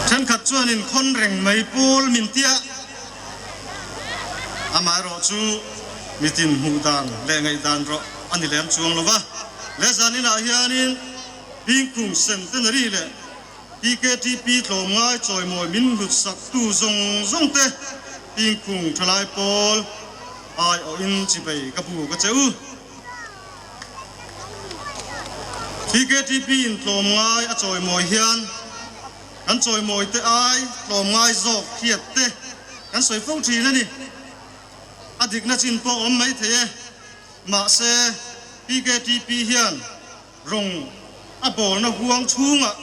Thenkhat chuanin khawn reng mai pawl min tia, amaherawh chu mitin hmuh dan leh ngaihdan rawh a ni lem chuang lo va. Le zaninah hianin Pingkhung Centenary leh PKTP tlawmngai chawimawi min hlutsak tu zawng zawng te Pingkhung thalai pawl aiawhin chibei ka bu ka che u. PKTP in tlawmngai a chawimawi hian kan chawimawi te ai tlawmngai zawk hriat te kan sawi fo thin a ni. A dikna chin pawh awm mai thei e. Mahse, PKTP hian rawng a bawlna huang chhungah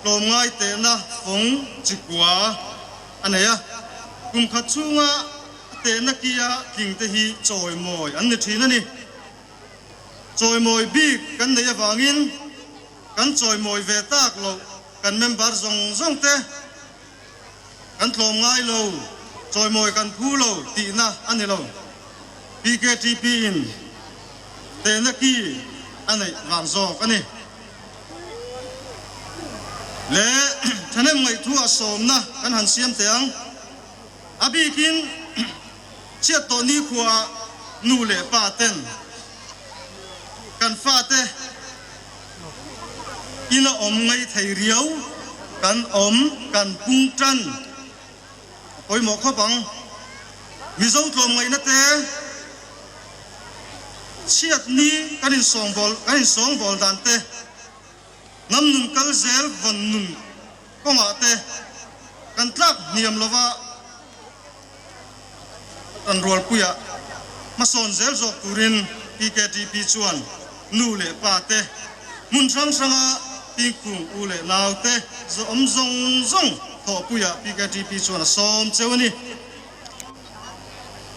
tlawmngai tehna fawng chikua a nei a. Kum khat chhunga a tehna kia tling te hi chawimawi an ni thin a ni. Chawimawi bik kan neih avangin kan chawimawi ve tak loh kan member zawng zawng te kan tlawm ngai lo, chawimawi kan phu lo tihna a ni lo. PKTP in tehna ki a neih vang zawk a ni. Le thahnem ngaihthua sawmna kan han siam teh ang. A bikin chhiat tawh nikhuaah nu leh pa ten kan fate ina awm ngei thei riau kan awm kan pung tan a pawimawh khawp ang. Mizo tlawmngaihna te chhiat ni kan insawngbawl dan te hnam nun kal zel vawn nun Kawngah te kan tlak hniam lova kan rualpuiah hmasawn zel zawk turin PKTP chuan nu leh pa te hmun hrang hranga Pingkung u leh nau te zawm zawng zawng thawhpuiah PKTP chuan a sawm cheu a ni.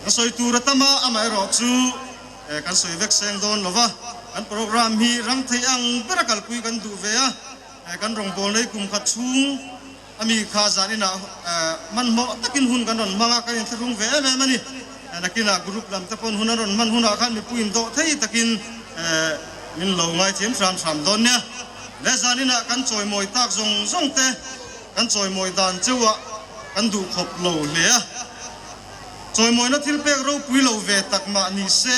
Ka sawi tur a tam a, amaherawh chu kan sawi vek seng dawn lova kan program hi rang thei ang bera kalpui kan duh ve a. Kan rawngbâwl nei kum khat chhung a mi kha zan inah hmanhmawh takin hun kan rawn hmang a, kan inthlahrung ve em em a ni. Nakinah group lam te pawn hun an rawn hman hunah khan mipui indawh thei takin min lo ngaithiam hram hram dawn nia. Le zan inah kan chawimawi tak zawng zawng te kan chawimawi dan cheuhah kan duh khawp lo hle a. Chawimawina thil pek ropui lo ve tak mah ni se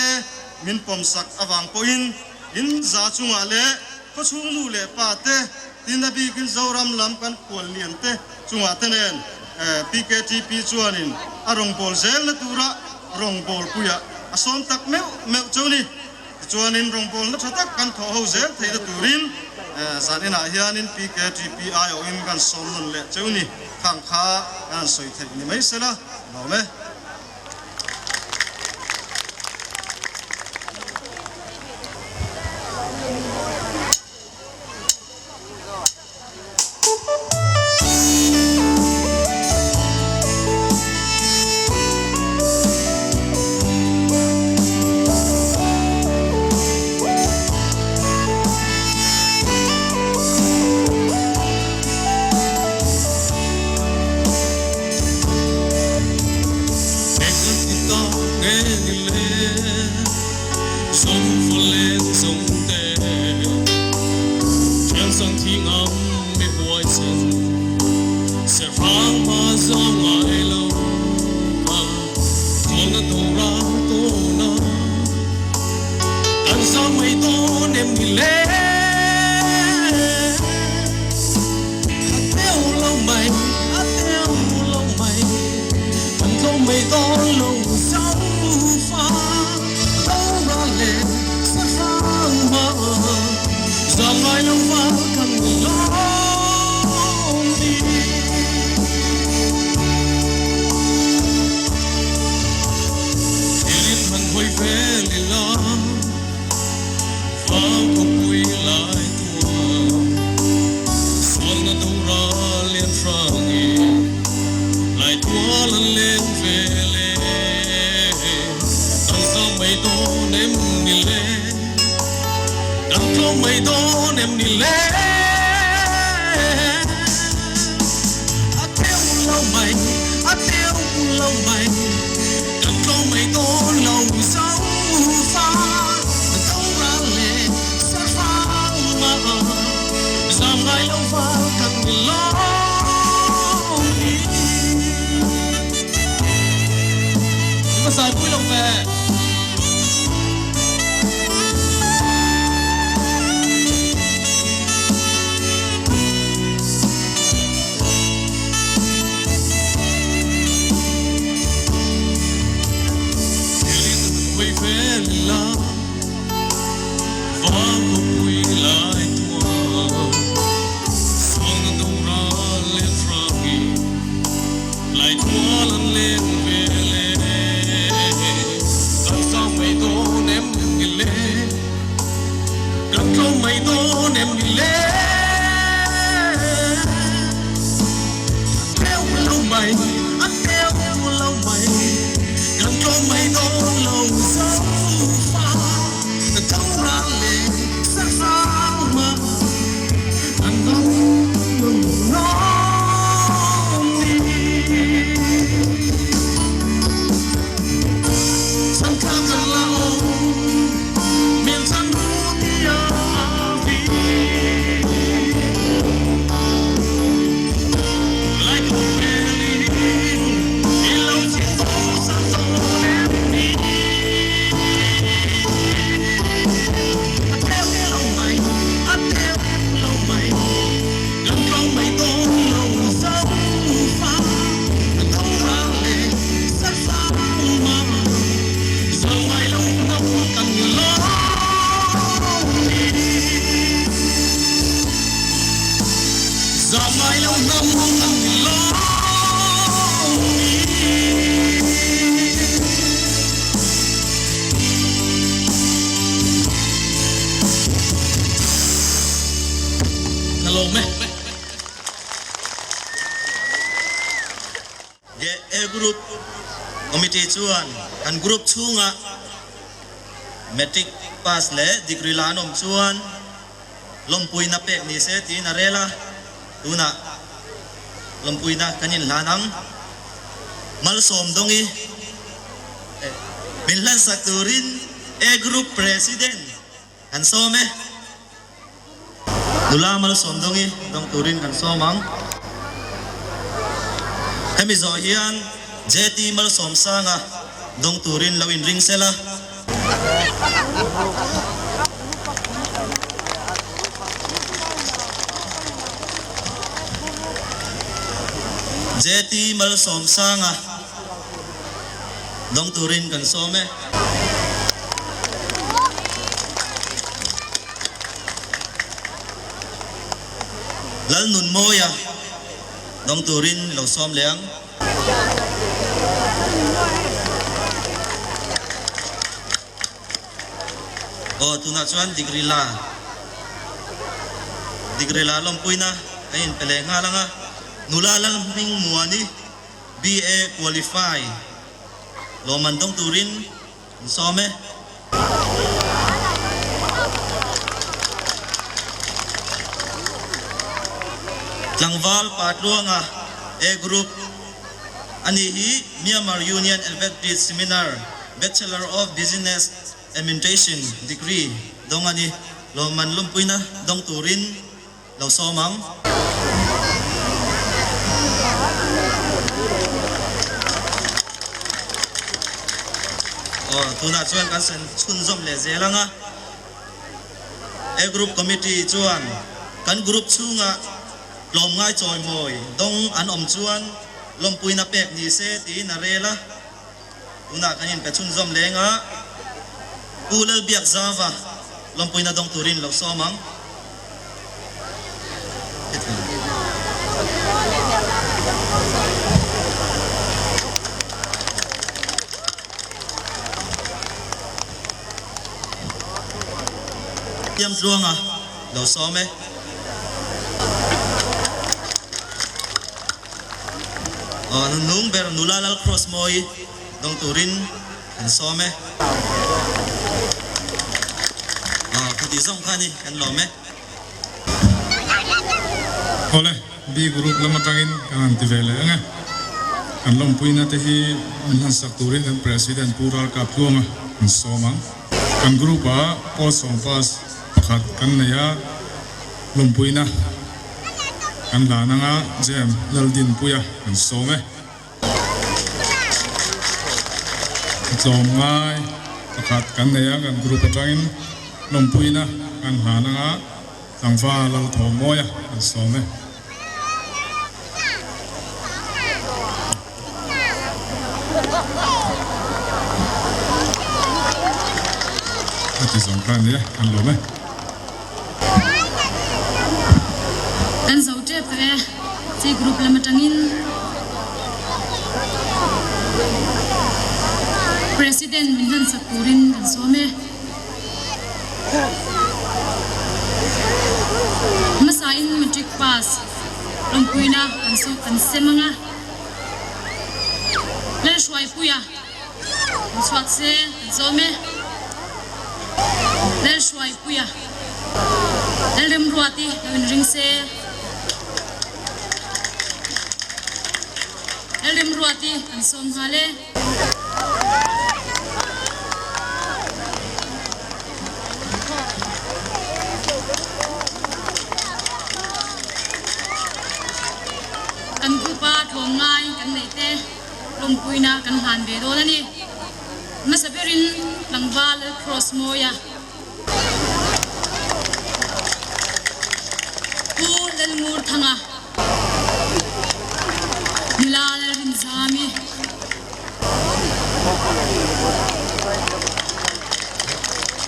min pawmsak avang pawhin in za chungah leh Khawchhung nu leh pa te, tin a bikin Zoram lam kan khual lian te chungah te nen PKTP chuanin a rawngbâwl zelna tura rawngbâwlpuiah a sawm tak meuh meuh cheu ni. Tichuanin rawngbâwlna tha tak kan thawh ho zel theihna turin zan inah hianin PKTP aiawhin kan sawm nawn leh cheu ni. Khang kha kan han sawi theih ni mai sela, lawm e. Zam ngai lo hnam kan ni lawm ni. Ka lawm e. A Group Committee chuan kan group chhungah Matric pass leh degree la an awm chuan lawmpuina pek ni se tiin a rel a, tunah lawmpuina kan inhlan ang. Malsawm Dawngi min hlansak turin A Group President kan sawm e. Nula Malsawm Dawngi dawng turin kan sawm ang. Hemi zawh hian JT Malsawm Sanga dawng turin lo inring sela. JT Malsawm Sanga dawng turin kan sawm e. Lalnunmawia dawng turin lo sawm leh ang. Aw tunah chuan degree la degree la lawmpuina kan inpe leh nghal ang a, nula Lalhming Muani BA qualify lawmman dawng turin an sawm e. Tlangval pa tluanga A Group a nih hi Myanmar Union Adventist Seminar Bachelor of Business Administration degree dawng a ni. Lawmman lawmpuina dawng turin lo sawm ang. Aw, tunah chuan kan sen chhunzawm leh zel ang a. A Group Committee chuan kan group chhunga tlawmngai chawimawi dawng an awm chuan lawmpuina pek ni se tiin a rel a. Tunah kan inpe chhunzawm leng a, Pu Lalbiakzava lawmpuina dawng turin lo sawm ang. Tiam tluanga lo sawm e. Aw nunung ber nula Lal Cross mawi dawng turin kan sawm e. Aw khati zawng kha ni kan lawm e. Awle, B group lam atangin kan han ti ve leh ang e. Kan lawmpuina te hi min han sak turin kan President Pu Ralkap Tluanga kan sawm ang. Kan group ah Paul Sawngpas pakhat kan nei a, lawmpuina Kan hlan anga Jem Laldinpuia kan sawm e. Tlawm ngai pakhat kan nei a, kan group atangin lawmpuina kan hlan anga Tlangval Lalthawmawia kan sawm e. A ti zawng kha a nia, kan lawm e. Kan zo tep tawh e, C group lam atangin President min hlan sak turin kan sawm e. Hmasain Matric pass lawmpuina kan kan sem ang a. Lalhruaipuia kan chhuak se kan sawm e. Lalhruaipuia Lalremruati lo inring se. Lalremruati kan sawm nghal e. Kan group a tlawm ngai kan neih te lawmpuina kan hlan ve dawn a ni. Hmasa berin tlangval Cross Mawia, Pu Lalngur Thanga, Nula Lalrinzami,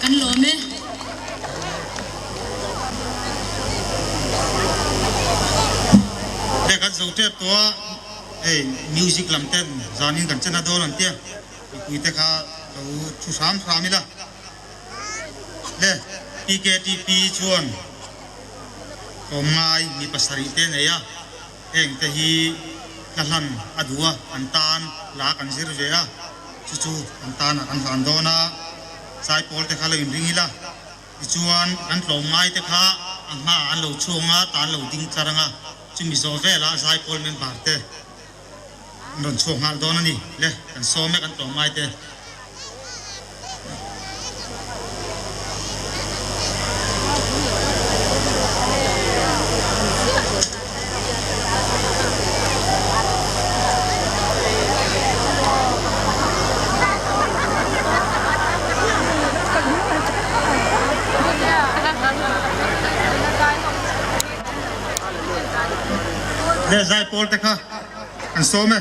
Kan lawm e. zo tep tawh a, hei music lam ten zanin kan chen a dawn an tia, mipui te kha lo thu hram hram ila. Le PKTP chuan tlawmngai mi pasarih te nei a, heng te hi hla hlan a duh a, an tan hla kan zir ve a, chu chu an tanah kan hlan dawn a, Zaipawl te kha lo inring ila. Tichuan, kan tlawmngai te kha a hmaah an lo chhuang a, ta an lo ding tlar ang a, chumi zawh velah Zaipawl member te an rawn chhuak nghal dawn a ni. Le, kan sawm e kan tlawmngai te. Le zaipawl te kha an sawm e.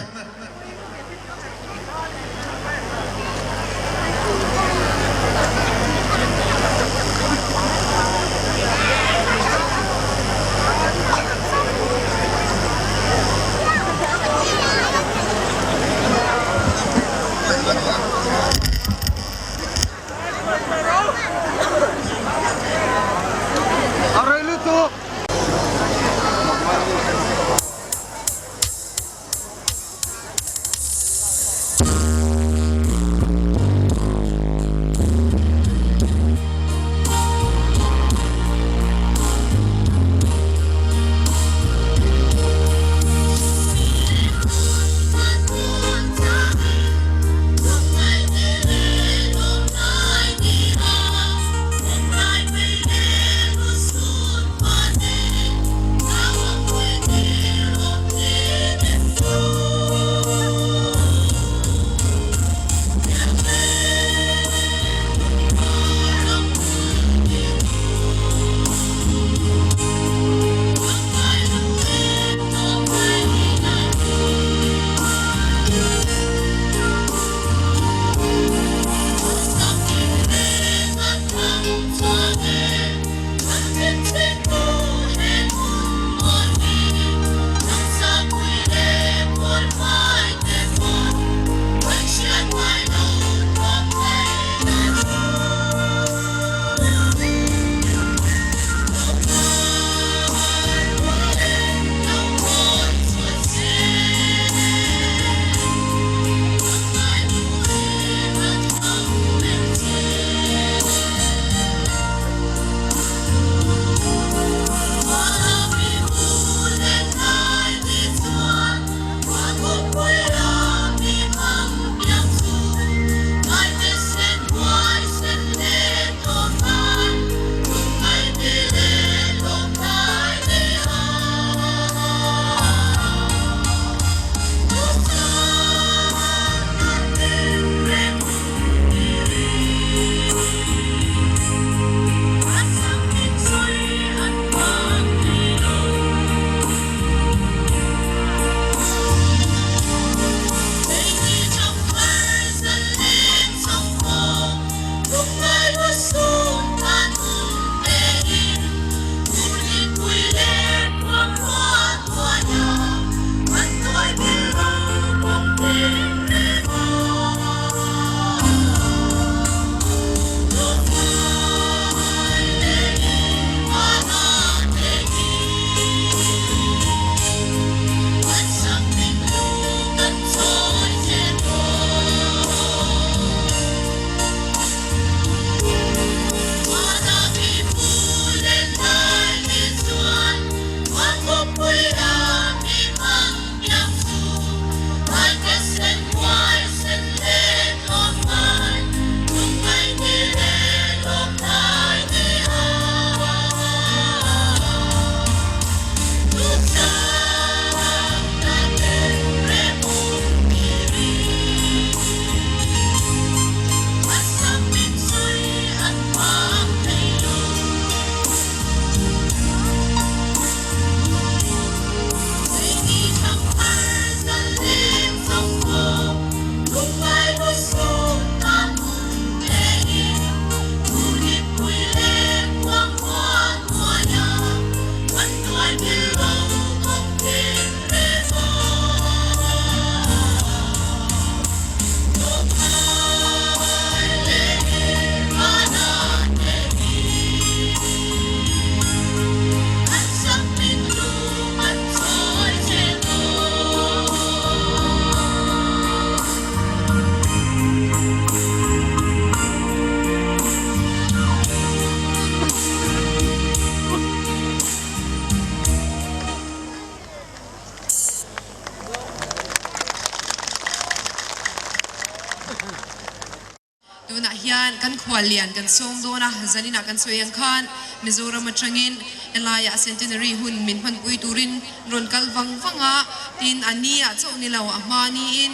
kan khuallian kan sawm dawn a, zaninah kan sawi ang khan Mizoram atangin helaiah Centenary hun min hmanpui turin rawn kal vang vang a, tin a ni ah chauh ni lo a hma niin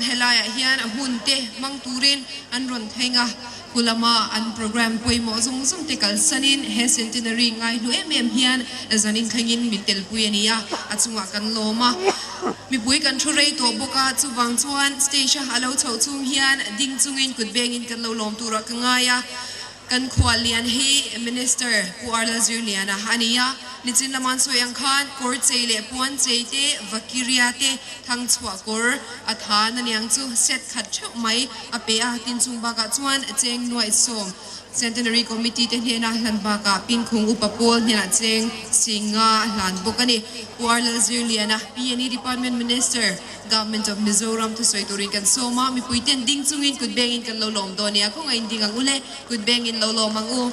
helaiah hian a hun te hmang turin an rawn thleng a, khu lama an programme pawimawh zawng zawng te kalsanin he Centenary ngaihlu em em hian zanin thlengin min telpui a ni a, a chungah kan lawm a. Mipui kan thu rei tawh bawk a, chuvang chuan stage a alo chhoh chung hian ding chungin kut bengin kan lo lawm turah ka ngai a. Kan khuallian hi Minister Pu Arla Zirliana a ni a, nichin lama an sawi ang khan kawr chei leh puan chei te, vakiria te, thangchhuah kawr a than a niang chu set khat theuh mai a pe a, tin chung bakah chuan cheng nuaihsawm Centenary Committee te hnena hlan bakah Pinkhung Upa Pawl hnenah cheng Singa a hlan bawk a ni. Pu Arlal Zirliana, PNE Department Minister, Government of Mizoram thusawi turin kan sawm a, mipui ten ding chungin kut bengin kan lo lawm dawn nia, khawngaih in ding ang u le, kut bengin lo lawm ang u.